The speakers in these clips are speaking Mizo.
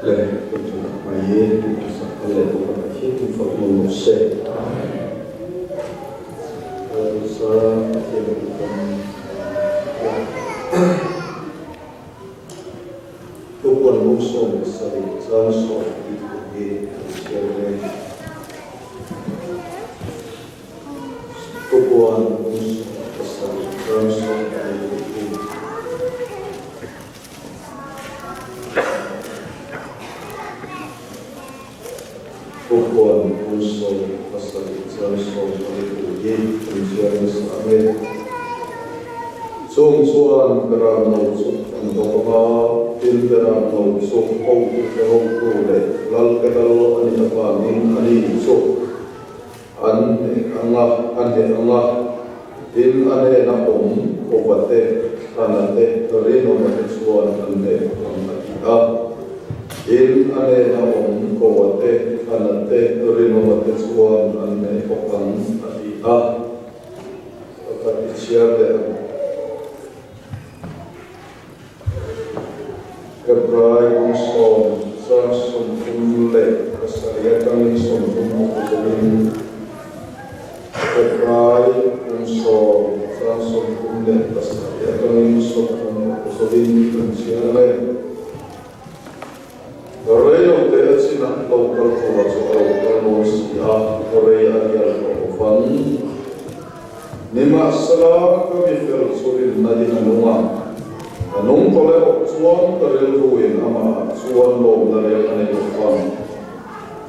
Le hun tha tak mai hi min hmuhsak phal leh bawk a Pathian in fak nawn rawh se. Lalrusa Pathian thu kan Thupuan bung 17 chang sawm tih thu hi kan chhiar mek. Thupuan bung 17 chang sawm tih thu. Thupuan bung 17 chang 14 thu hi kan chhiar nasa ang e. Chung chuan Beram no chu an bawk ang a, tin Beram no chu hotute hotu leh lalte lal a nih avangin a ni chu an hneh ang a, a hneh ang a, tin a hnena awm Kovate, Thlana te, Rinawma te chuan an hneh bawk ang a ti a. Tin a hnena awm Kovate, Thlana te, Rinawma te chuan an hneh bawk ang a ti a. Pakhat i chhiar leh ang. Hebrai bung sawm chang 37 atangin 36 zawin Hebrai bung sawm chang 37 atangin 36 zawin kan chhiar ang e. Rei lo te a chinah lo kal tura chu a lo kal nawn si a, rei a rial tawh lo vang. Nimahsela, ka mi fel chu rinna in a nung a, a nung tawh leh awk chuan ka rilruin amahah chuan lawmna reng a nei lo vang.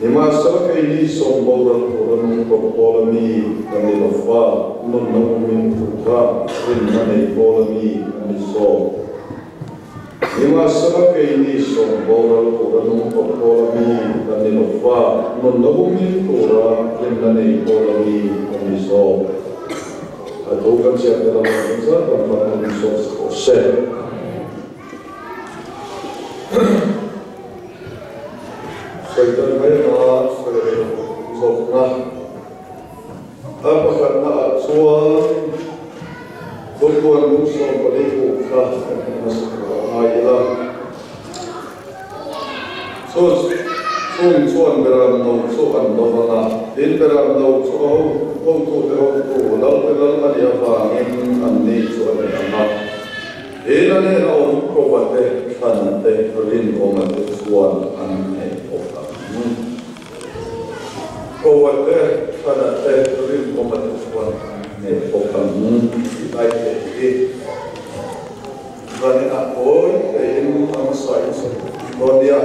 Nimahsela, keini sawm boral tura nung tawh pawl a mi ka ni lo va, nunna umin tura rinna nei pawl a mi ka ni zawk. Nimahsela keini sawm boral tura nung tawh pawl a mi kan ni lo va, nunna humin tura rinna nei pawl a mi kan ni zawk. A thu kan chiah te lamah hian zat kan hman hun hi zawk sa rawh se. Sawi tan mai anga sawi rei lo zawkna. A pakhatna ah chuan Thupuan bung 14 thu kha kan hmu hmasa tur a ngai ila. Chu chung chuan Beram no chu an do vang a, tin Beram no chu a hotute hotu Lalte lal a nih avangin an ni chu a ni ang a. Tin a hnena awm Kova te, Thlana te, Rinawma te chuan an hneh bawk ang. Kova te, Thlana te, Rinawma te chuan an hneh bawk ang tih lai te hi zaninah kawi teiin a hmasa in sawi dawn nia.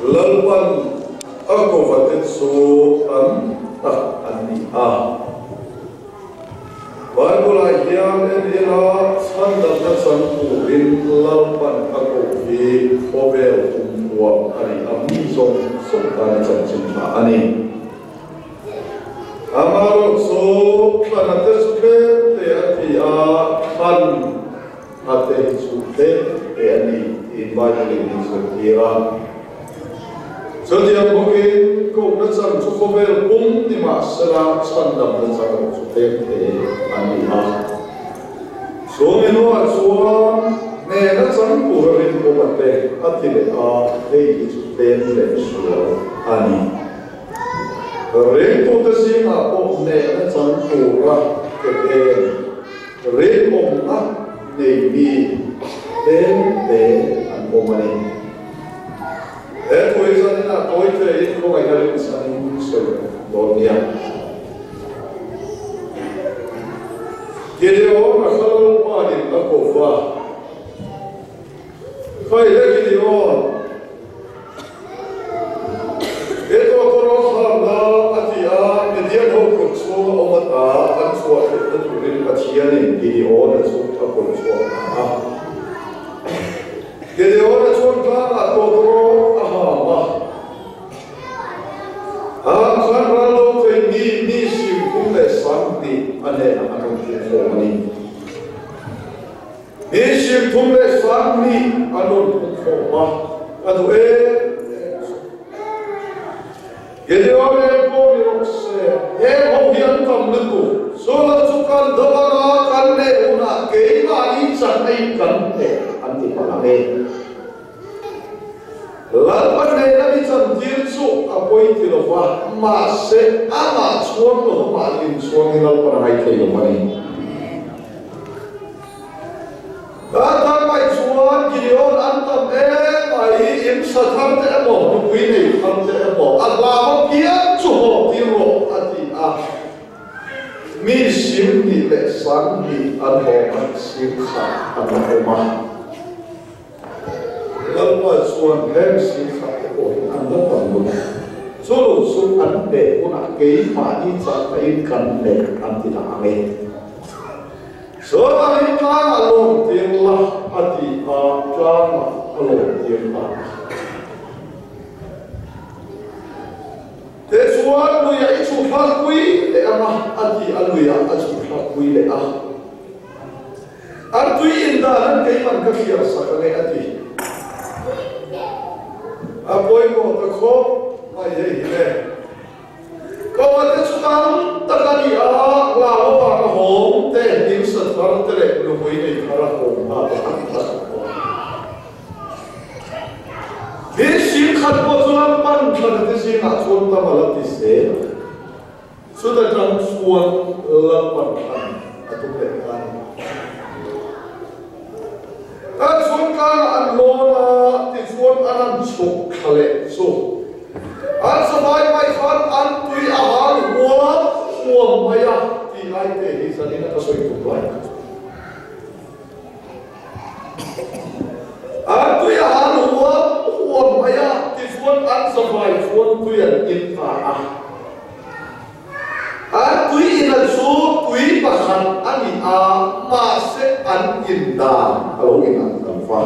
Lalpan a kova te chu tam tak an ni a. Bible-ah hian en ila chhandamna chang turin Lalpan a koh hi khawvel pumpuak a ni a, mi zawng zawng tana chanchin tha a ni. Amaherawh chu thlana te chu tlem te a ti a, thlan a te hi chu tlem te a ni tiin Bible-in min zirtir a. Chutiang bawkin kohna chang chu khawvel pum ni mahsela chhandamna chang erawh chu tlem hle an ni a. Chu minuah chuan hnehna chang tura rinawm a te a ti leh a, hei hi chu tlem leh sual a ni. Ringtute zingah pawh hnehna chang tura ke pen rinawmna nei mi tlem te an awm a ni. He tui zanin ah tawi te in khawngaihna rinchhanin sawi dawn nia. Gideon a hral pa in a ko va. Khai le Gideon, he tawtawraw thlam la a ti a, Midian ho kut chhung a awm ata an chhuah theihna turin Pathianin Gideon a chu a kut chhuak ta a. Gideon-a chuan tlangah tawtawraw a ham a, a ham khan ral lo thei mi mi 32 a hnenah an rawn hmuh khawm a ni. Mi 32 an rawn hmuh khawm a, a duh em em chu. Gideon eng pawh ni rawh se, heng ho hi an tam lutuk, chu lo chu kan do anga kan leh hunah keimahni channa in kan hneh an ti palh ang e. Lalpa hnena mi chantir chu a pawi ti lo va, mahse amah chhuang lo va mahni inchhuang hi Lalpan a ngaithei lo a ni. Lalpa mai chuan Gideon an tam em mai, in sa thar te emaw, nupui nei thar te emaw, a hlau apiang chu haw tir rawh a ti a. Mi 20 leh 20 an awm a, 10,000 an la awm a. Lalpa chuan heng 10,000 te pawh hi an la tam lo. Chu lo chu an hneh hunah keimahni chakna-in kan hneh an ti dah ang e. Chuvangin tlangah lawm tir la a ti a, tlangah a lawm tir ta a. Tichuan luiah i chhuhthlak pui leh ang a, a ti a, luiah a chhuhthlak pui leh a. An tui indan an keiman ka thliar sak ang e, a ti. A pawimawh ta khawp mai hei hi le. Kawngate chu tam tak a ni a, hlau avanga hawm te, hlimsa thar te leh nupui nei thar a hawm ta te tam tak an awm. Hi 10,000 pawh chu lam pan thlan te zingah chuan tam a la ti zel a, chuta tang chuan lam pan thlan a tum leh ta a ni. Kan chhungtlangah an lawn a, tichuan an han chhuk thla leh chu. An savai mai khan an tui a hal huam huam mai a tih lai te hi zanin a ka sawi tum lai. An tui a hal huam huam mai a, tichuan an savai chuan tui an in ta a. An tui ina chu tui pakhat a ni a, mahse an in dan a lo inang tam va.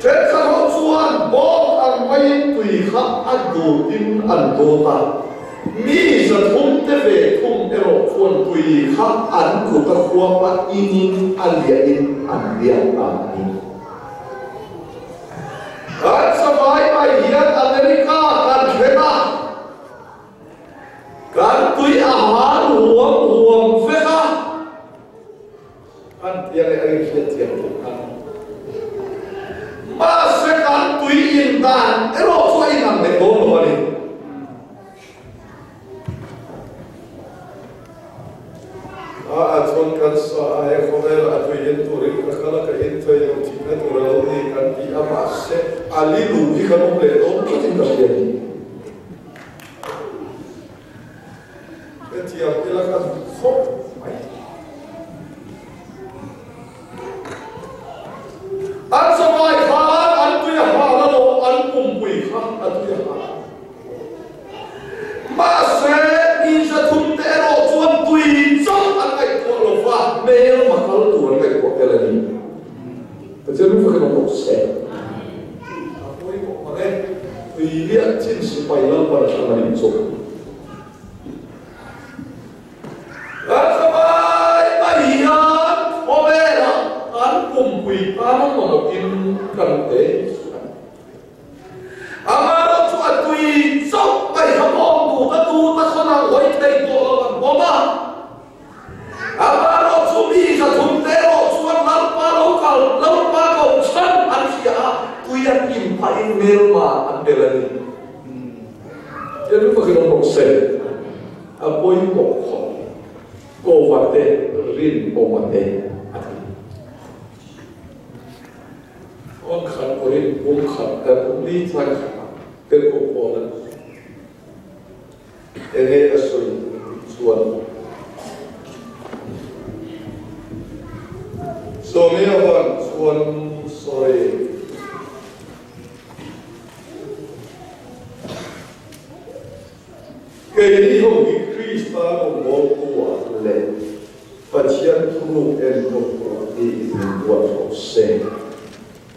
Thenkhat ho chuan bawng ang maiin tui kha a dutin an dawt a, mi 300 te ve thung erawh chuan tui kha an kut a khuap a inin a liahin an liak ta a ni. Kan savai mai hian America kan thleng a, kan tui a hal huam huam vek a, kan tia leh a inhriat thiam theih kha. Mahse kan tui in dan erawh chu a inang leh dawn lo a ni. A a chuan kan sa a, he khawvel a tui in turin ka kal a, ka in thei lo thihna tur a lo ni kan ti a, mahse a li luh hi kan awm leh dawn tlatin ka hria ni. Hetiang ila ka duh khawp mai. An savai khan an tui a hal a lo, an pumpui kha a tui a hal. Mahse, mi 300 te erawh chuan tui chauh an ngaihtuah lo va, hmelma kal tur an ngaihtuah tel a ni. Pathian ring fakin awm rawh se. A pawimawh mang e, tui liah chin sipai Lalpan a thlang a nih chu. Kan thlawai mai hian khawvelah kan pumpui tan mamawhin kan te a ni. Amaherawh chu a tui chauh mai kha bawm duh ka tu ta khawn ang hawi thei tawh lo an bawm a. Amaherawh chu mi 300 te erawh chuan Lalpa lo kal, Lalpa ko chhan an hria a, tui an in phahin hmelma an bel a ni. Tiang takin awm rawh se. A pawimawh khawp. Kova te, Rinawma te a ti. Awn khat pawhin pum khat kan awm li chang khat a, kan awm pawn a. Enge a sawi tih chuan Sawmi avang chuan sorry. Keini ho hi Krista rawngbawltu-ah leh Pathian thuruk enkawltu-ah mi in min buat rawh se.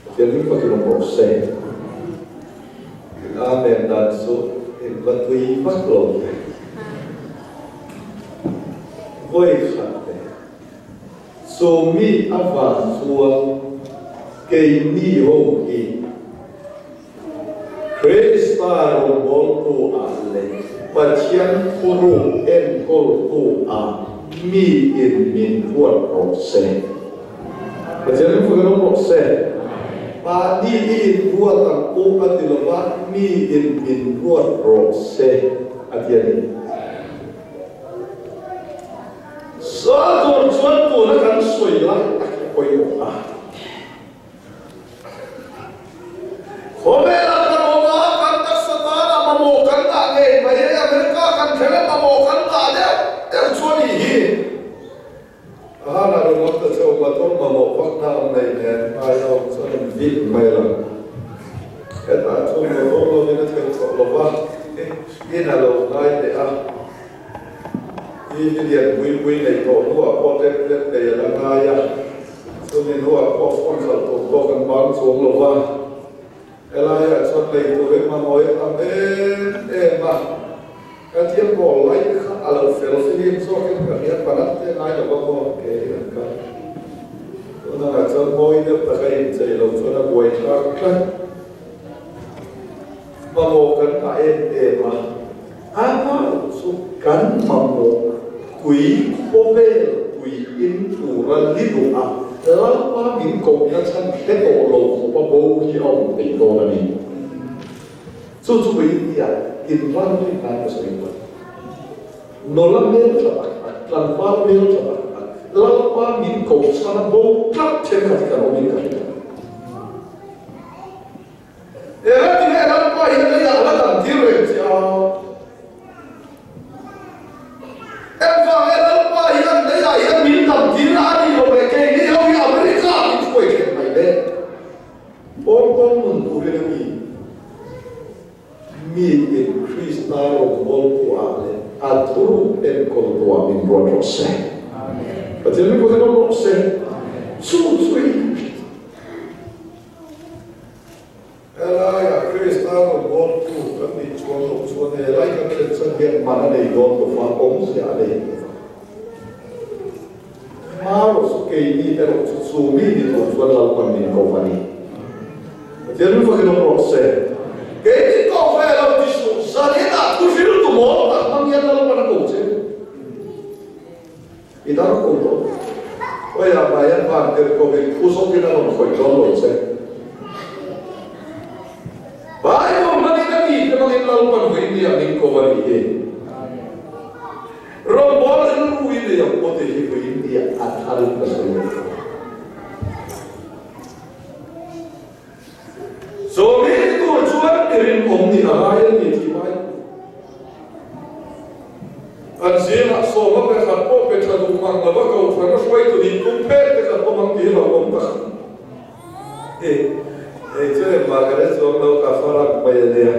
Pathian hming fakin awm rawh se. In Amen dan chu in va tui vak lo ve. Vawi khat te chu mi avang chuan keini ho hi Krista rawngbawltu ah leh Pathian thuruk enkawltu ah mi in min ruat rawh se. Pathian in fak in awm rawh se. Mahni i inruat ang u a ti lova, mi in min ruat rawh se a ti a ni. Saw tur chuan tuna kan sawi lai tak hi a pawimawh a. Khawvela kan awm a, kan taksa tana mamawh kan ngah ngei mai e, America kan thleng a mamawh kan ngah deuh deuh chu a nih hi. A hana ringawt ta cheu motor mamawh vakna awm nei nen hmai a awm chuan an vih mai lo. Hetah chuan motor lovin a thei tawh lo va, in a lo ngai leh a. TV lian pui pui nei tawh hnuah pawh tablet nei a la ngai a, chumi hnuah pawh phone khalh tur pawh kan bang chuang lo va, helaiah chuan lei turin mamawh a tam em em a, ka thiam pawl lai kha a lo fel fihlim zawkin ka hria palat te ngai lo va maw ke hi an kal. Tunangah chuan mawi deuh taka inchei lo chuan a buaithlak tlat. Mamawh kan ngah em em a, amah chu kan mamawh tui khawvel tui in tura li duh a, Lalpa min kohna chhan hre tawh lo khawpa bo hi a awm thei dawn a ni. Chu chu India in ram rin nan ka sawi duh a. Nawla hmel tha tak tak, tlangval hmel tha tak tak, Lalpa min koh chhana bo tlat thenkhat hi kan awmin ka hria. Engati nge Lalpa hian leiah a la dam tir reng che a? Engvang nge Lalpa hian leiah hian min dam tir a a nih loh leh keini ho hi America ah min hruai thleng mai le? Pawngpawng nun turin a mi mi in Krista rawngbawltu ah leh a thuruk enkawl tuah min ruat rawh se. Pathian min pawhin awm rawh se. Chu chu i Helaiah Krista rawngbawltu kan nih chuan loh chuan helai kan thlen chan hian man a nei dawn lo va, awmzia a nei lo va. Hmarawh chu keini erawh chu chu mi ni tur chuan Lalpan min ko a ni. Pathian min fakin awm rawh se. Keini ko ve lo ti suh, zaninah thu hriltu mawl tak hmang hian Lalpan a ko che. I dang ko tawh. Khawiah mah hian van tirh ko in thu zawkin a rawn khawih dawn lo che. Bible hmangin a mi te hmangin Lalpan vawi nia min ko a nih hi. Rawngbawl rilru i nei ang pawh tih hi vawi nia a tharin ka sawi a ni. Zawmi tur chuan i rinawm nih a ngai a ni tih mai. An zingah sawma pe khat pawh pe tha duh mang lova kohhran a hruaitu nih tum pek te khat awm ang tih hi lo awm tak. Hei hei chu engmah ka hre chuang lo ka farak mai a nia.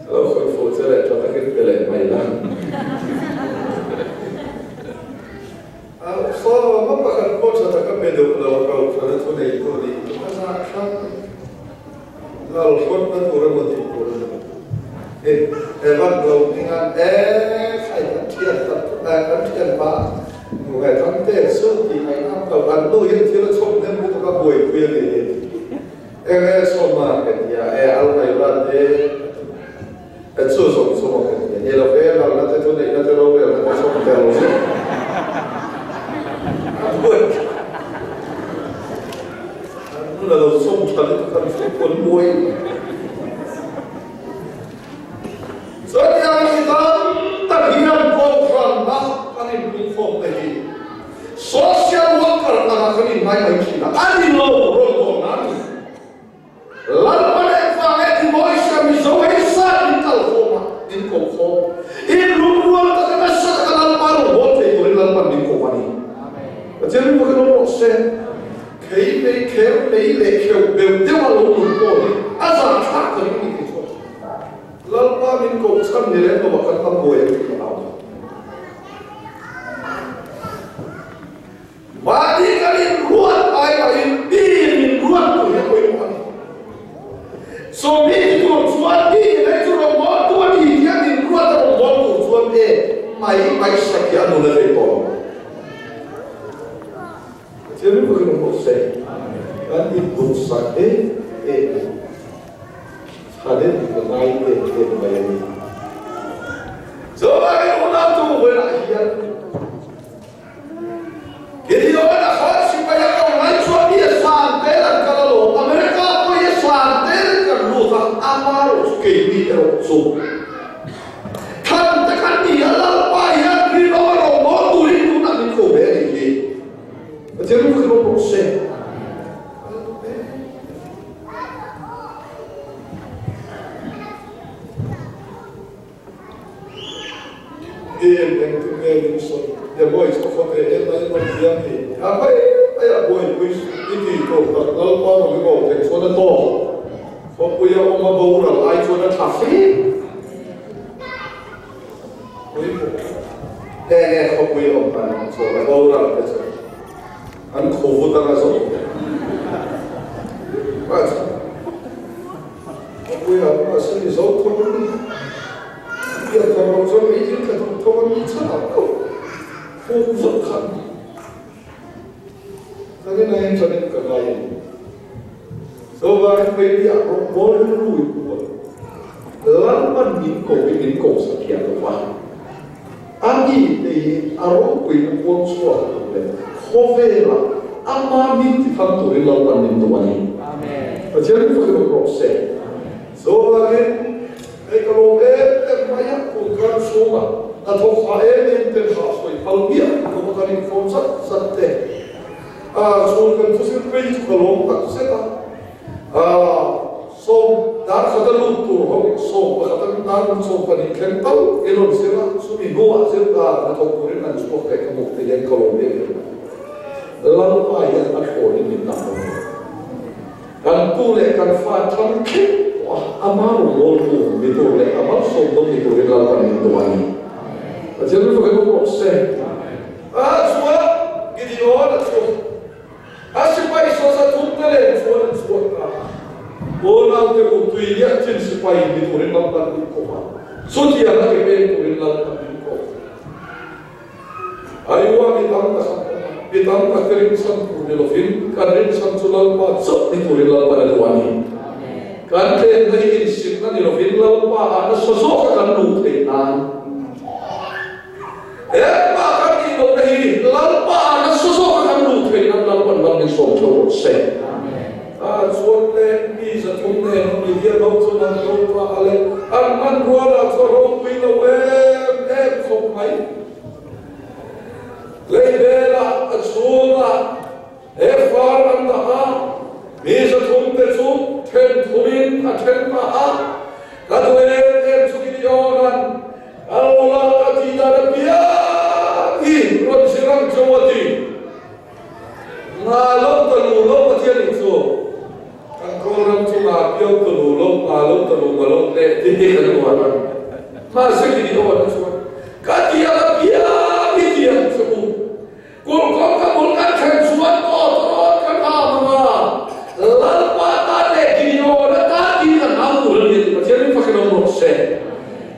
Ka lo khawih fuh che leh tha takin pe leh mai la. Sawma pakhat pawh tha taka pe duh lo kohhran a thuneitu nih tum a zah hrang. Lal hrawtna tur emaw tih tur a ni. Hei, Evan lo hminga'n e khai kan thian tak eh kan thian pa nu he thang te chu tih ngaih ngam lo an nu hian thil a chhawm hnem lutuk a buaipui a ni hi. Eng e chhawm a ka ti a, e al mai ran te e chu zawng chhawm a ka ti a, ni lo ve lal na te thu neih na te rorel na te chhawm tel vek a buai. An la lo sawm tha lutuk an hre pawn mawi. Chutiang mi tam tak hian Kohhran ah kan inpungkhawm te hi social worker anga kan inngai mai thin a, a ni lo rawn hawn a ni. Lalpa leh vang e Timothea Mizo hei zat min kal khawm a, min ko khawm. Inlungrual taka nasa taka Lalpa rawn hawn thei turin Lalpan min ko a ni. Pathian min pakin awm rawh se. Khei mei kher mei leh kheuh beuh deuh a lo nun pawh hi a zah thlak ka ring ni thei chuan Lalpa min koh chhan ni lem lo ah khan tam buai ang tih ka hlau ta. Mahni kan in ruat ai mahin mi min ruat tur hi a pawimawh a ni. Sawmi ti tur chuan mi in hei chu rawngbâwl tu a ni tih a min ruat a rawngbâwl tur chuan e mai mai sak hi a nun a thei tawh lo. Pathian ring takin awm rawh se. Kan induhsak em em a, chhanin ka ngai em em mai a ni. Chuvangin unautu vawilah hian Gideon a khawn sipai a ko ngai chuan mi a san tel an kal alawm America. Keini erawh chu thlan te kan ni a, Lalpa hian rinawm a rawngbâwl turin tunah min ko ve a nih hi. Pathian ru kha rawh se. Em engtin nge min sawi? He boy chu khaw ve em mai rawn hian ni. A mai mai a buaipui i tih tur tak Lalpa rawn i rawh theih chuan a tawk. Khawpuia awm a boral ai chuan a tha fe. Pawimawh nge nge khawpui awm dan ang chuan a boral te chu an khaw vut anga zawh te. Khawpui ah pawh a seni zo tho a ni. Pian thar loh chuan mei thil tla duh tho a ni chhan ang lo. Fuk vut kha a ni. Ka rin aiin chuanin ka ngai a ni. Zovangin Hmeichhia rawngbawl rilru in pu a. Lalpan min ko hi min ko sa thiam lo va. A ni te hi a ropuina puang chhuak tur leh khawvela ama min ti thang turin Lalpan min duh a ni. Pathian in fakin awm rawh se. Zovangin hei ka lawm em em mai a, kum kar chhunga hnathawk hah em em ten hah sawi phal miah lo va kan inkhawm zat zat te. A chhun kan thusir phei chu ka lawm tak zet a. A sawm dar khata lut tur ho sawm pakhat an dar lam 12 thleng tal in rawn zir a, chumi hnuah zir ta hnathawk turin an chhuak leh ka hmuh te hian ka lawm em em a. Lalpa hian a thlawnin min dah lo mai. Kan tu leh kan fa thlang thleng pawh a ama rawngbawltu ni tur leh a malsawmdawm ni turin Lalpa min duh a ni. Pathian ru fakin awm rawh se. A chuan Gideon a chu a sipai sawsa thumte nen chuan an chhuak ta a. Unau te u tui liah chin sipai ni turin Lalpan min ko a, chutiang a ke peng turin Lalpan min ko. Aiwa mi tam tak an awm a, mi tam tak te rinchhan tur ni lovin kan rinchhan chu Lalpa chauh ni turin Lalpan a duh a ni. Kan tlenna hi insikna ni lovin Lalpa ah nasa zawka kan luh theih nan. Engmah kan tih lohna hi Lalpa ah nasa zawka kan luh theih nan Lalpan lam min sawm theuh rawh se. A chuan le mi 300 nen awm ni hian ho chuan an lo ta a le, an hmanrua lah chu a ropui lo em em khawp mai. Lei velah a chhungah he far an dah a, mi 300 te chu then thumin a then ta a, ka duh em em chu Gideon-a'n a lo lak a tih dan apiang hi rawn zir ang cheu a ti. Nga lo ta lu lo Pathian in chu kan Kawlram chu nga piau ta lu lo nga lo ta lu nga lo leh ti hi kan uar a. Mahse ki ni aw na chuan ka tiang a piang hi tiang chu u. Kulkawng ka bul kan thlen chuan aw tawt kan am anga Lalpa tan leh ki ni aw na tan ti kan au tur a ni a ti Pathian in fakin awm rawh se.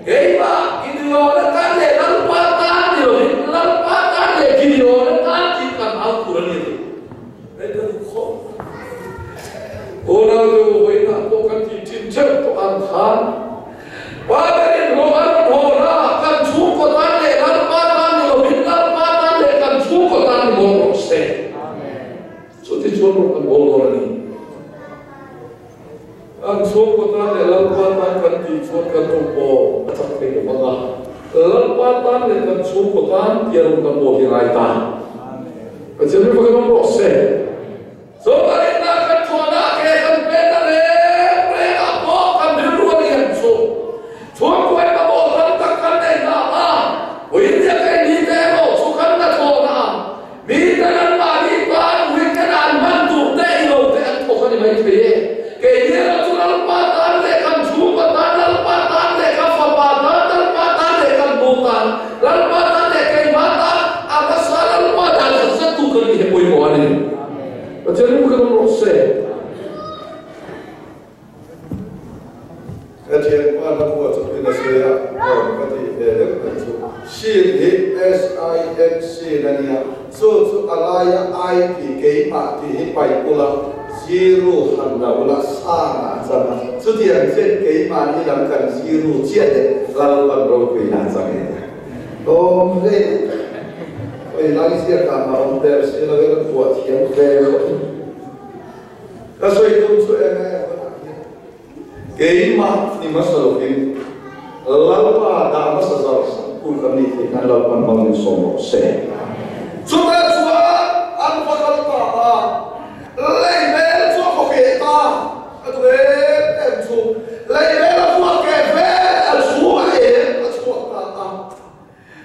Keimah Gideona tan leh Lalpa tan ni lovin Lalpa tan leh Gideona tan tih kan au tur a ni a ti. Hei ka duh khawp. Unau te u vawiinah pawh kan tih thin theuh tawh ang khan Pa berin hlawh a rawn haw hna kan chhungkaw tan leh Lalpa tan ni lovin Lalpa tan leh kan chhungkaw tan ni mawlh rawh se. Chutichuan rawh kan bawl dawn a ni. Kan chhungkaw tan leh Lalpa tan kan tih chuan kan rawng pawh a chak thei lo vang a, Lalpa tan leh kan chhungkaw tan tia rawng kan bawl hi ngai ta. Pathian ri fakin awm rawh se. Zokarinna kan thuahna ke kan penna reng rengah pawh kan rilru a lian chu. Chhungkuai mamawh tam tak kan nei hna a, Puitia keini te erawh chu kan la thawhna a, Mite anmahni tan weekend an hman tur te i lo te an thawk a ni mai thei e. Keini erawh chu Lalpa tan leh kan chhungkaw tan, Lalpa tan leh ka fapa tan, Lalpa tan leh kan nu tan, Lalpa tan leh keimah tan, a hmasa Lalpa dan zat zat tu kan ni he pawimawh a ni. Pathian ru kan awm rawh se. Ka thianpa na pawh chu pin a sawi a, nuam ka tih ve deuh mai chu. Sin hi SIN sin a nia, chu chu a laia I tih keimah tih hi paih ula, zero han la ula sang ah a chang a, chutiang chian keimahni lam kan zero chiah leh Lalpan ropui na a chang e. Tlawm hle hawi lai ziakah a awm der si lo in a phuah thiam ve khawp. Ka sawi tum chu eng nge hunah hian. Keimah ni hmasa lovin Lalpa dah hmasa zar tur kan nih theih nan Lalpan hmang min sawm rawh se. Chutah chuan an va kal ta a, lei hmel chu a khaw keh ta a duh em em chu. Lei hmel a vuak keh vel a chhung a em a chhuak ta a.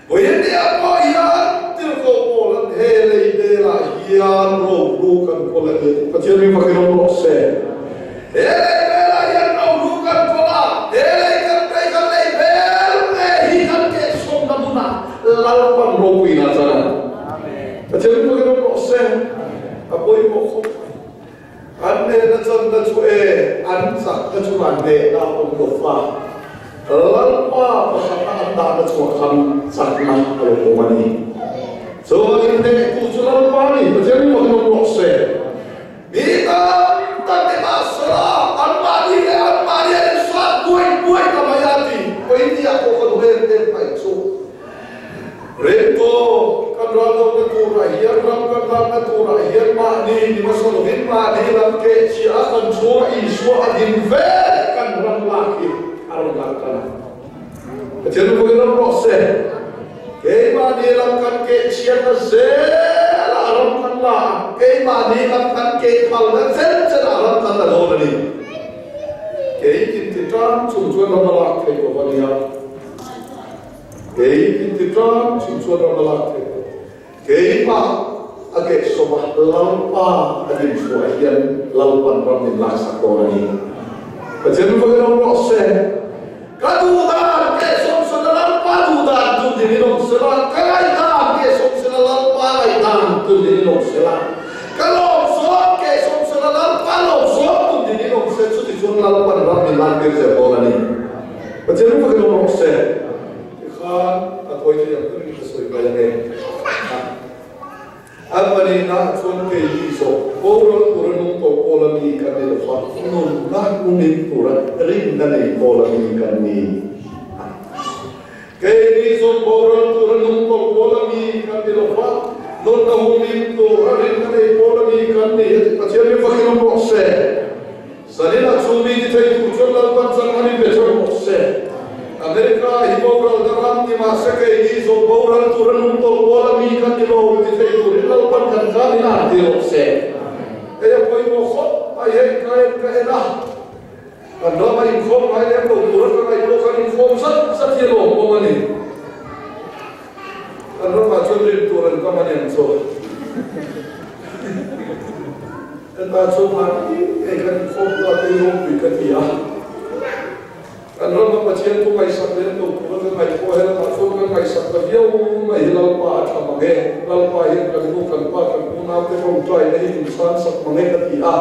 Vawiinnia pawh hian tirhkoh pawl an he lei velah hian rohlu kan kawl a ni. Pathian mi fakin awm rawh se. He lei velah hian rohlu kan kawl a, he lei kan kai kan lei vel nge hi kan kehsawmna hmunah Lalpan ropuina a chan a. Pathian mi fakin awm rawh se. A pawimawh khawp mai. An nena channa chu e, an chakna chu an hnehna a awm lo fa. Lalpa pakhatna an dahna chhuah khan chakna a lo awm a ni. Chuvangin hnehtu chu Lalpa a ni, Pathian in awm rawh se. Mi tam tak te mahsela anmahni leh anmahni an insat buai buai ta mai a ti. Pawitia pawh ka duh em em mai chu. Rintu, kan ral lohna turah hian ram kan lakna turah hian mahni ni hmasa lovin mahni lam kehchhiah a kan chhunga Isua a din ve kan ram lak hi a rawn lak tan a. Pathian pawhin ram rawh se. Keimahni lam kan kehchhiatna zelah ram kan la a, keimahni lam kan kehphalna chen chenah ram kan la dawn a ni. Kei inti tan chung chuan ram a lak theih lo a nia. Kei inti tlang chung chuan ram a lak theih lo. Keimah a kehsawm a, Lalpa a dinchhuah hian Lalpan ram min laksak dawn a ni. Pathian vawiin awm rawh se. Ka duh dan kehsawm sela Lalpa duh dan tun ding in awm sela, ka ngaihdan kehsawm sela Lalpa ngaihdan tun ding in awm sela, ka lawmsawm kehsawm sela Lalpa lawmsawm tun ding in awm se, chutichuan Lalpan ram min laktir zel dawn a ni. Pathian vawiin awm rawh se. Tikhan a thawi thei ang turin ka sawi mai ange. An pahnihna chuan kei hi zawh boral tura nung tawh pawl a mi kan ni lo va, nunna hmumin tura rinna nei pawl a mi kan ni. Kei ni zawh boral tura nung tawh pawl a mi kan ni lo va, nunna hmumin tura rinna nei pawl a mi kan ni. Pathian mi fakin awm rawh se. Zaninah chu mi ti thei tur chuan Lalpan chang han inpe theuh rawh se. America hi boral na ram ni mah se kei ni zawng boral tur a nung tawlh kual a mi kan ni lo ti thei turin Lalpan kan tan in a han ti rawh se. Hei a pawimawh khawp mai hei ka en ka en a, kan rama inkhawm ngai lem lo tura ka ngaih pawh kan inkhawm zat zat hi a lawmawm a ni. Kan ramah chuan rin tur an tam a ni ang chu. Heta chu mahni ngei kan inkhawm ta te ropui ka ti a. Kan rama Pathian thu ngaihsak leh an lo tura ka ngaihpawh he lamah chuan ka ngaihsak ta viau mai hi Lalpa a tha mang e. Lalpa hian kan nu kan pa kan unaute tawngtaina hi min chhansak mang e ka ti a.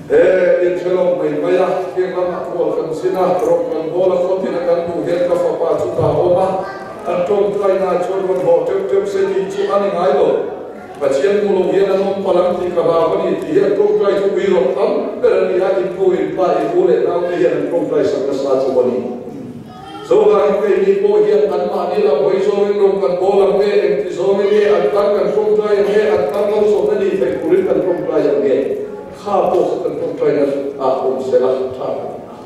He inthelawm mai mai a, heng lamah kual kan zin a, rawng kan bawl a, khawtin a kan hmuh hian ka fapa chu ta awm a, an tawngtaina chuan rawn hlawh teuh teuh se tih chu a ni ngai lo. Pathian hmu lo hian an awm palh ang tih ka hlau a ni tih hi an tawngtai thu ui rawh tam ber a ni a, in nu, in pa, in u leh naute hian an tawngtai sak nasa chu a ni. Chuvangin keini pawh hian anmahni lam hawi zawngin rawng kan bawl ang nge, engti zawngin nge an tan kan tawngtai ang nge, an tan lo zawhna ni theih turin kan tawngtai ang nge, kha pawh kha kan tawngtaina ah awm sela tha ka ti a.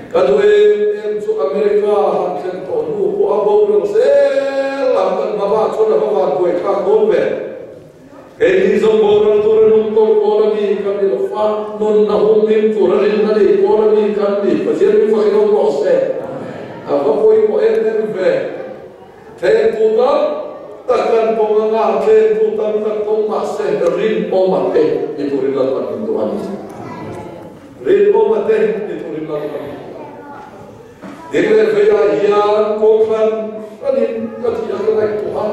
Ka duh em em chu America han thlen tawh hnu pawh a boral zel ang kan hmabah chuan a va vanbuai thlak dawn ve. Keini zawng boral tur a nung tawlh pawl a mi kan ni lo fa, nunna humhim tur a rinna nei pawl a mi kan ni. Pathian mi fakin awm rawh se. A va pawimawh em em ve. Thlengtu tam tak kan pawng anga, thlengtu tam tak pawng mah se rinawma te ni turin Lalpan min duh a ni. Rinawma te ni turin Lalpan min duh a ni. Ding leh veiah hian kawngthlan hranin ka thih a ka ngaihtuah a,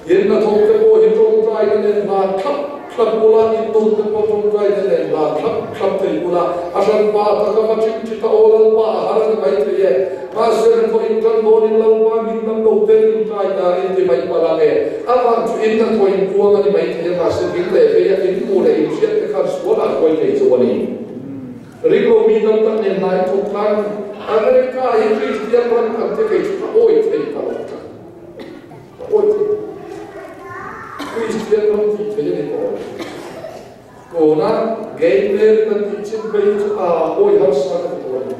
in hnathawk te pawh hi tawngtaina nen hla thlap thlap ula, in nun te pawh tawngtaina nen hla thlap thlap thei ula, a hranpa taka va ṭhing ṭhi ta aw Lalpa a har a ni mai thei e, mahse hnathawh in ṭan dawnin Lalpa min lam lo tel in ṭai ta in ti mai palh ang e, amah chu in hnathawh in kuang a ni mai thei a, mahse ding leh veiah in hmuh leh in hriat te khan sual ah hruai thei chu a ni. Ringlo mi tam tak nen hnai thawk khan America hi Kristian ram kan te kei chu ka awi thei ta lo tlat. Ka awi thei ta lo. Kristian ram tih thei a ni tawh lo. Tuna. Gay married an tih chin phei hi chu a awi harsa ka ti tawh a ni.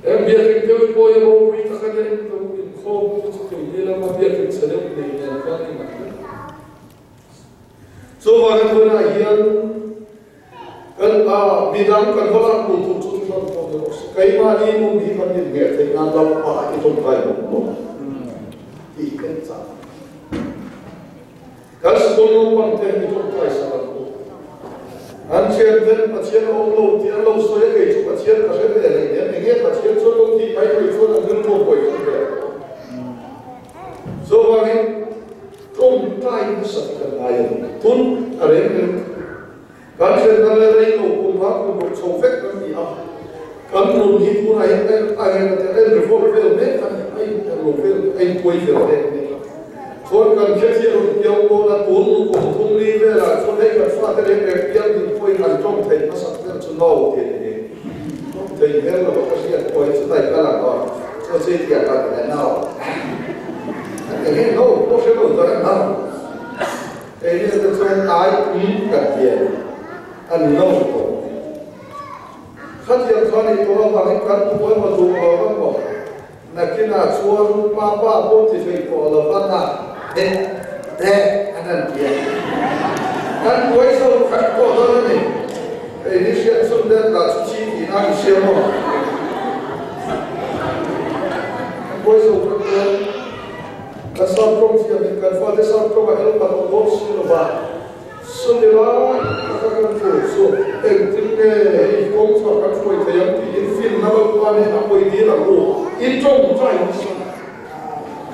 Heng biakin deuh hi pawh hi ropui tak a nia in lo inkhawm chu chu keini lama biakin chhe deuh nei nen khan in ang vek. Chuvangin tunah hian kan a midang kan va lak tur tur chu hran pawh ni rawh se, keimahni nun hi kan inhmeh theih nan lampa i tawngtai bawk maw tih kan chah. Kan sikul naupang te hi tawngtai sak an awm. An thian ten Pathian a awm lo tih an lo sawi a, kei chu Pathian ka hre ve hlei nen, enge Pathian chuan lo tih mai mai chuan an rilru a buai khan ve a. Chuvangin tawngtai hmasa hi kan ngai a ni. Tun a reng reng kan thlenna leh rei lo kum hma kum ruk chho vek kan ni a, kan nun hi tunah hian a en a en revolt vel mek a ni, a in lo vel a intuai fel mek mek a. Chuan kan hriathian rawn piang dawn a, tun kum thum li velah chuan hei kan fate reng reng piang din pawhin an tawng thei hmasak ber chu no tih a ni. Tawng thei hmel lo a ka hriat pawh hi chutai ka lang a, chuan sei tiang ka ti a no. An ti nge no pawh hre lo chuan an no. Kei ni te chuan ai um kan ti a ni, an no tawh. Khatiang kha nih tawh avangin kan duh emaw duh lo emaw Nakinah chuan pa pa pawh ti thei tawh lo va na de de an han ti a, kan buai zo khat pawh dawn a ni. Hei hi hriat chhun deuh lah chu chi tihna i hria maw? Kan buai zo khat dawn. Kan sap tawng thiam in kan fate sap tawng a help a tawh dawn si lo va. Sawti lai taka kan tur chu engtin nge hei kawng chhuah kan hruai thei ang tiin finna Lalpa nen a pawi dil ang u i tawngtai nasa.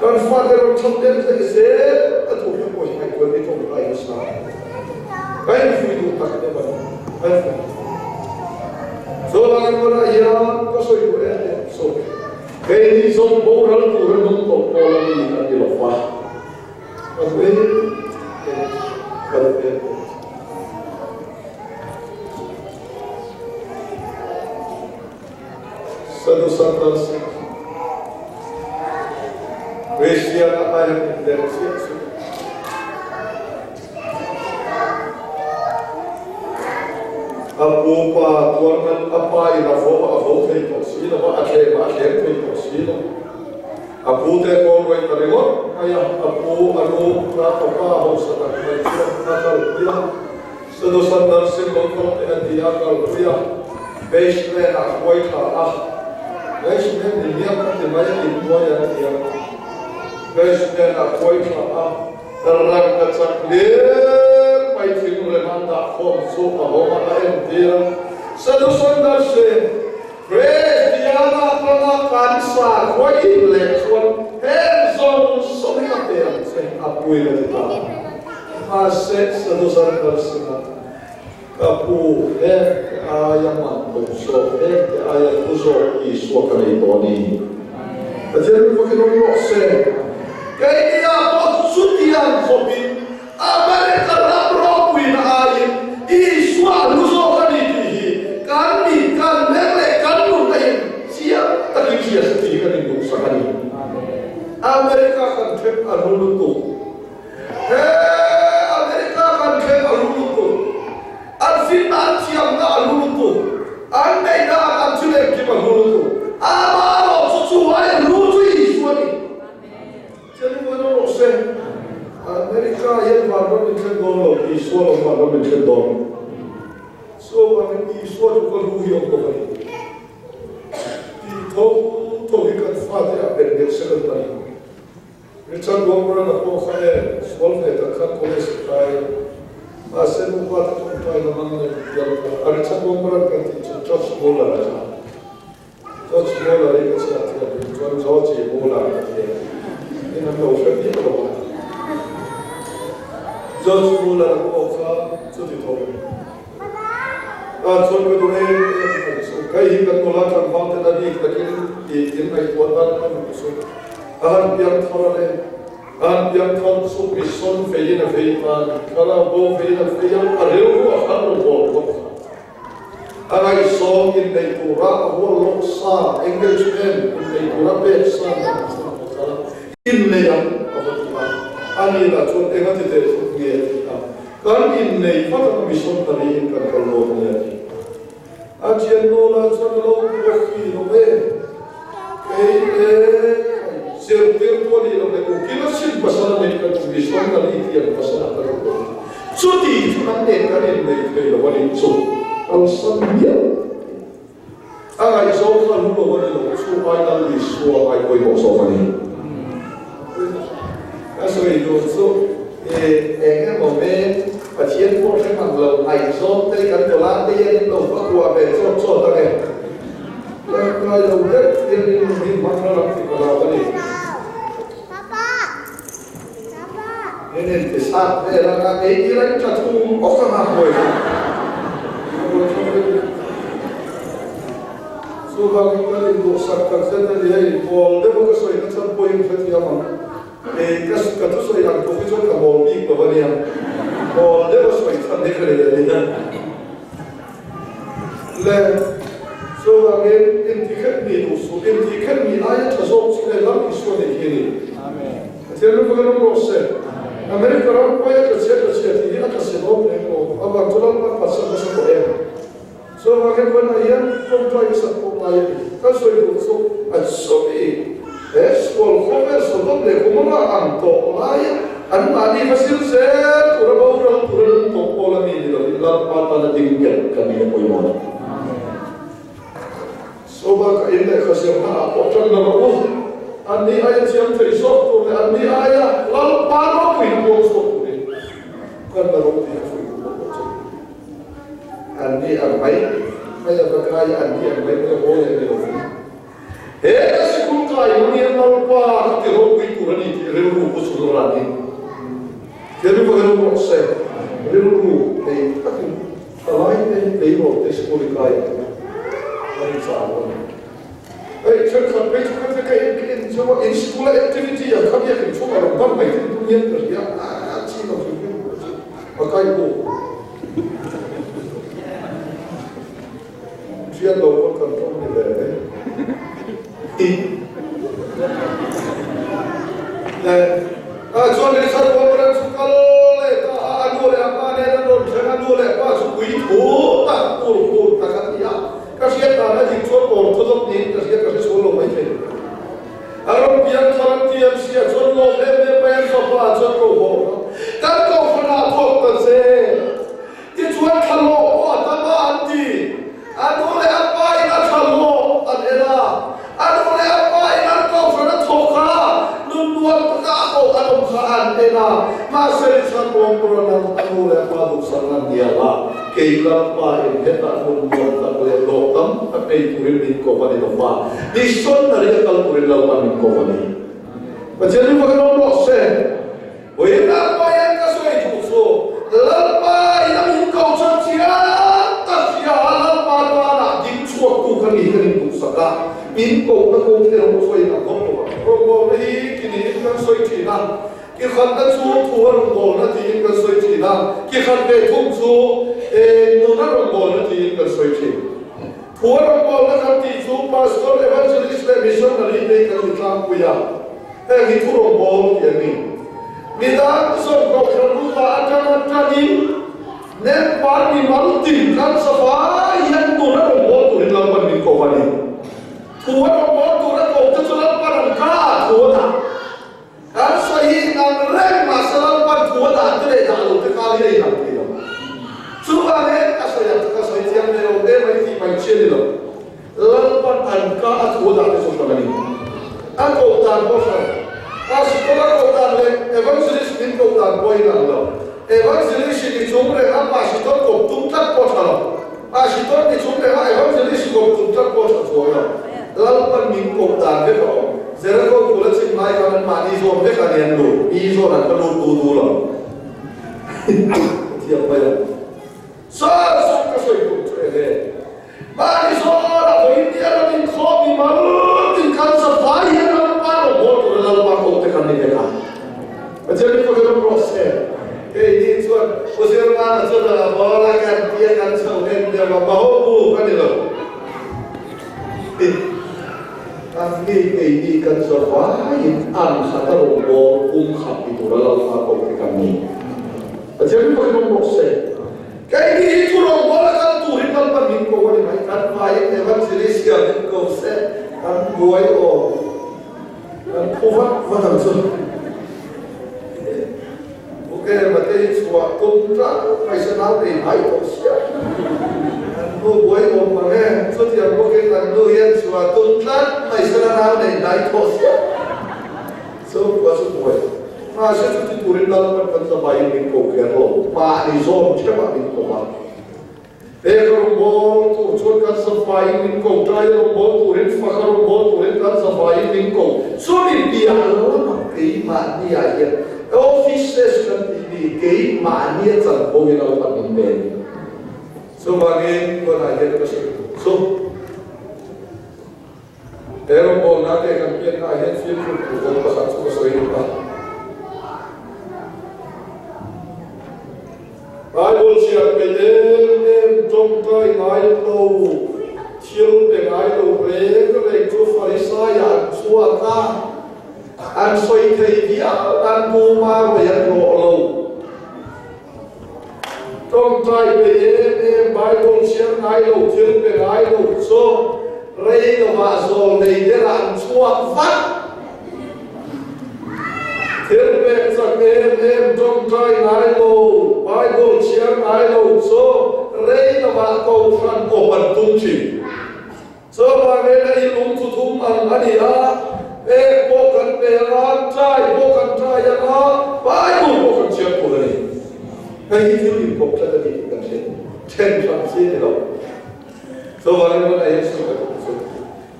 Kan fate rawn chhan den thei zel a tur hi pawi ngaihtuah i tawngtai nasa. Ka infui duh tak em a ni, ka infui duh tak. Chuvangin tunah hian ka sawi duh em em chu keini zawng boral tura nung tawh pawl a mi kan ni lo va. Ka duh em em, ka duh em em. Sadhu Sundar Singh Kristian a aia inlem chiah chu a pu pa tuar nan a pa in a vo a vo thei tawh si lo va, a thlem a thlem thei tawh si lo. A pu te kawl ruai ta ringawt mai a, a pu a nu kha papa hausa tak mai chuan a kalpui a, Sadhu Sundar Singh lo kal te a ti a kalpui a, basement ah hruai thla a, basement ni miah ka ti mai a inhnuai an ti a, basement ah hruai thla a, rangka chak hlir mai thing rem an dah khawm chu a hawng a, a entir a, Sadhu Sundar Singh. Kristiana atanga kan sakhua in leh chuan heng zawng zawng hi a pe ang che a pui la ti ta. Mahse Sadhuzar Kalsina ka pu heng te aia man to zawk, heng te aia hlu zawk Isua ka nei tawh a ni. Pathian mi fakin awm rawh se. Keini ah pawh chutiang khawpin America ram ropuina aiin Isua a hlu zawk a ni tih hi kan mit, kan beng leh kan nun a in chiang takin hria se tih hi kan induhsak a ni. America kan thleng a hlu lutuk. He America kan thleng a hlu lutuk. An finna, an thiamna a hlu lutuk. An neihna, an thil engkim a hlu lutuk. Amaherawh chu chu aia hlu chu Isua a ni. Chengvawn rawh se, America hian vanram min thlen dawn lo, Isua lo vanram min thlen dawn. Chuvangin Isua chu ka lu hi awm bawk a ni. Tih tho tho hi kan fate ah bet nghet se kan ta ni. Richard Wurmbrand-a pawh kha e, sual ve tak khan college a kai a, mahse nupa te tawngtai na hmang in a inpial kha a. Richard Wurmbrand kan tih chu George Muller-a kha. George Muller hi ka chhiat thiam tum chuan George Muller ka ti a, in an lo hre miah lo a. George Muller pawh kha chuti tho a ni. Ah chuan ka duh em em mai chu, hei hi kan nula tlangval ten a bik takin tih in ngaihtuah dan a ni chu. A han piang thar a le, a han piang thar chu mission feiin a fei ta a ni, thlarau bo feiin a fei a, a rilru a han rawn hawn bawk kha. A ngaihsawm inneih tura a hual lawk sa, engagement inneih tura pek sa nen a chuan a kal a, innei ang a va ti a. Ani lah chuan eng a ti teh thut nge a ti a. Kan innei. innei vat anga missionary in kan kal dawn nia ti. A thiannu lah chuan a lo buak hrih lo e. Kei e zirtirtu a nih loh leh ukil a sin pasal a neih kan chu missionary tiang pasal a ka duh lo. Chuti chu an nen kan innei thei lo a nih chu kalsan miah A ngaihzawng kha lu lo a ni lo, chu ai Lal Isua ngai pawimawh zawk a ni. Ka sawi duh chu eng emaw men Pathian pawh hre hman lo ngaihzawng te kan tawlh a, te hian in lo va kuah ve chawt chawt ang e. Tangkai lo deuh hian in nun hi hmang na lam ti ka lo a ni. Min intisat vel anga kei tir an tla thum awk anga hawi chu a rawn thlawk vek a. Chuvangin kan induhsak tak zet a ni hei, mawl deuha ka sawi na chhan pawhin hrethiam ang. Kei ka ka thusawi ang tuk hi chuan ka mawl bik lo a nia, mawl deuha sawi chhan hi ka nei a nia. Le, chuvangin intikhet mi duh suh, intikhet mi aia tha zawk chu he lam Isua nei hi a ni. Pathian ram vek ram rawh se. America ram pawi a tla chhia tla chhia tih hi a tla chhe dawn reng lo. Avang chu ram a phatsan nasa tawh em. Chuvangin vawiinah hian tawngtai ka sak pawh ngai a ni. Kan sawi duh chu a chumi he sual khawvel Sodom leh Gomorrah ang tawh laia anmahni va zir zel tura boral tura lung tawh pawl a mi ni lovin Lalpa tana ding nghet ka ni a pawimawh a ni. Soba ka in lehkha zirna ah pawh tan la rawh u. Anni aia thiam thei zawk tur leh anni aia Lalpa ropuina puang chhuak turin kan la rawh tih a fuih duh bawk che. Anni ang mai mai a va kai a, anni ang mai mai a haw leh ni lovin he ka sikul kai hmangin Lalpa ka ti ropui tur a ni tih rilru pu chung ranin Thiannu va rilru rawh se, rilru thei takin thalai te tleirawl te sikul i kai ang a ni chau a ni. Hei thenkhat phei chu khatia ka en ka en cheu a, in sikula activity ang kha biakin chhungah rawn ban mai thei tum hian ka hria a, a chi lo hrim hrim chu a kai bawk. Hriat lo pawn kan tawng ni ve mai. Le a chuan Richard Waldron chu kal leh ta a, a nu leh a pa nen an rawn thleng a, nu leh pa chu pui thu tak tur khur tak a ti a, ka hriat dan a dik chuan orthodox niin ka hria, ka hre sual lo maithei. A rawn piang thar an ti an hria chuan lawm em em mai an fapa chuan ko haw a, kan kohhranah thawk ta che. Tichuan thlalawh pawh a tam a an ti. A nu leh a pa in a thlalawh an en a, a nu leh a pa in an kohhran a thawk a, nun nuam taka a koh an awm kha an en a. Mahse Richard Wurmbrand an a nu leh a pa duhsak an hnial a, kei Lalpa in hetah nun nuam tak leh hlawh tam tak ei turin min ko a ni lo va, missionary a kal turin Lalpa min ko a ni. Pathian hi va kan awm rawh se. Vawiinah pawh hian ka sawi duh chu, Lalpa in a min ko chuan chiang tak hria a, Lalpa tanah ding chhuaktu ka ni ka induhsak a, min kohna kawng te rawh sawiin a nghawk lo ang. Rawngbawlna hi ki niin kan sawi thin a, ki khatna chu thu a rawngbawlna tiin kan sawi thin a, ki khat ve thung chu nuna rawngbawlna tiin kan sawi thin. Thu a rawngbawlna kan tih chu Pastor, Evangelist leh Missionary te hi kan intlangpui a. Heng hi thu rawngbâwl tih an ni. Midang zawng kohhran upa atanga tanin Nepal mimal tin kan safai hian tuna rawngbâwl turin Lalpan min ko a ni. Thu a rawngbâwl tura ko te chu Lalpan an ka ah thu a dah. Kan sawi hi inang reng mahse Lalpan thu a dah te leh dah lo te kal hi a inang thei lo. Chuvangin ka sawi ang chu ka sawi thiam ve lo em mai tih mai chi a ni lo. Lalpan an ka a thu a dah te chu hran a ni. A koh dan pawh hran. Pastor a koh dan leh Evangelist min koh dan pawh a inang lo. Evangelist ni chung renga Pastor kawp tum tlat pawh a tha lo. Pastor ni chung renga Evangelist kawp tum tlat pawh a tha chuang lo. Lalpan min koh dan vek a awm. Jericho kul a chim lai khan anmahni zawn vek a ni an lut. Mi zawn an ka lut du du lo. Ka thiam mai ang. Sir, sir ka sawi tur chu enge? Mahni zawn a vawi India ram inkhawm mi mal tin kan zafai hian Lalpa rawngbâwl tura Lalpa kawng te kan ni vek a. Pathian mi pakhat awm rawh se. Keini chuan Pu Zirmana chuan a bâwl a kan tia kan chho hnem deuh a, Baho bu ka ni lo. Kan ni keini kan zafaiin an khat a rawngbâwl kum khat ni tura Lalpa kawng te kan ni. Pathian mi pakhat awm rawh se. buai awm an phu vat vat ang chu. Ok mate hi chhuah tum tlat mai se nau nei hnai tawh sia. An nu buai awm mang e, chutiang bawkin an nu hian chhuah tum tlat mai se la nau nei hnai tawh sia. Chhungkua chu buai mahse chuti turin Lalpan kan zavaiin min ko kher lo, mahni zawn theuhah min ko a. He ka rawngbâwl tur chuan kan zavaiin min ko, ṭai rawngbâwl turin, faka rawngbâwl turin kan zavaiin min ko. Chumi piah lamah keimahniah hian offices kan tih mi keimahnia chanvo hi Lalpan min pe a ni. Chuvangin tunah hian ka sawi tur chu. He rawngbawlna te kan pianna ah hian fimkhur tur kawng pakhat chu ka sawi duh a. Bible chhiar peih em em tawngtai ngai lo, thil pe ngai lo reng reng chu Farisai-ah an chhuak a, an sawi thei viau nan puma ruai an rawh lo. Tawngtai peih em em, Bible chhiar ngai lo, thil pe ngai lo chu rei lovah zawl nei derah an chhuak vat. Thil pek chak em em, tawngtai ngai lo, Bible chhiar ngai lo chu rei lovah kohhran awp an tum thin. Chuvangin a in awm chu thum ang a ni a, pek pawh kan pe ang a, trai pawh kan trai ang a, Bible pawh kan chhiar tur a ni. Hei hi thil inpawp tlat a ni tih kan hre then hran chi a ni lo. Chuvangin hmanah hian sawi ka tum chu,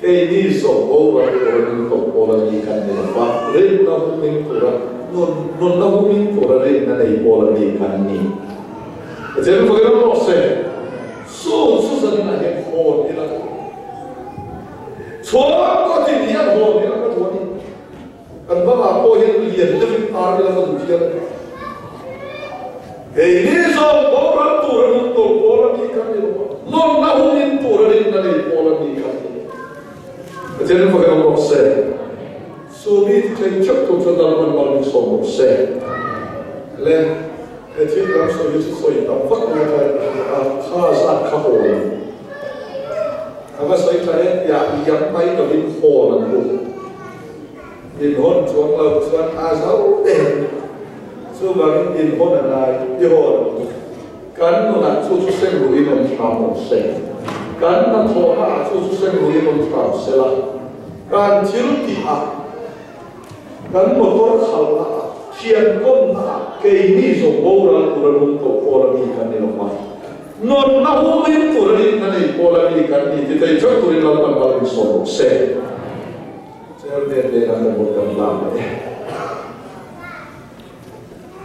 keini zawng boral tura min ko pawl a ni kan ni lo va, rinna humin tura, nunna humin tura rinna nei pawl a ni kan ni. Pathian fakin awm rawh se. Chu chu zaninah hian hawn ila ka duh. Chhuang ka tin hian hawn ila ka duh a ni. Kan bangah pawh hian lian deuhin ar ila ka duh hial a ni. Keini zawng boral tur a nun tur pawl a ni kan ni lo a, nunna humin tur a rinna nei pawl a ni kan ni. Pathian in fakin awm rawh se. Chu mi ti thei theuh tur chuan Lalpan mal min sawm rawh se. Le. He thil kan sawi hi chu sawi tam vak mai tlai ka hria a, kha zat kha hawn ang. A va sawi tha em tiah liam mai lovin hawn an hu. Inhawn chuang lo chuan a zo em. Chuvangin inhawn a ngai, i hawn ang u. Kan nunah chu chu seng ruhin awm thlam awm se. Kan hnathawhnaah chu chu seng ruhin awm thlam sela. Kan thil tihah. Kan motor khalhna ah, thian kawmna ah keini zawng boral tur a lung koh pawl a mi kan ni lo va, nunna humin tur a rinna nei pawl a mi kan ni ti thei theuh turin Lalpan mal min sawm rawh se. Chairman hnenah kan vote kan hlan leh e.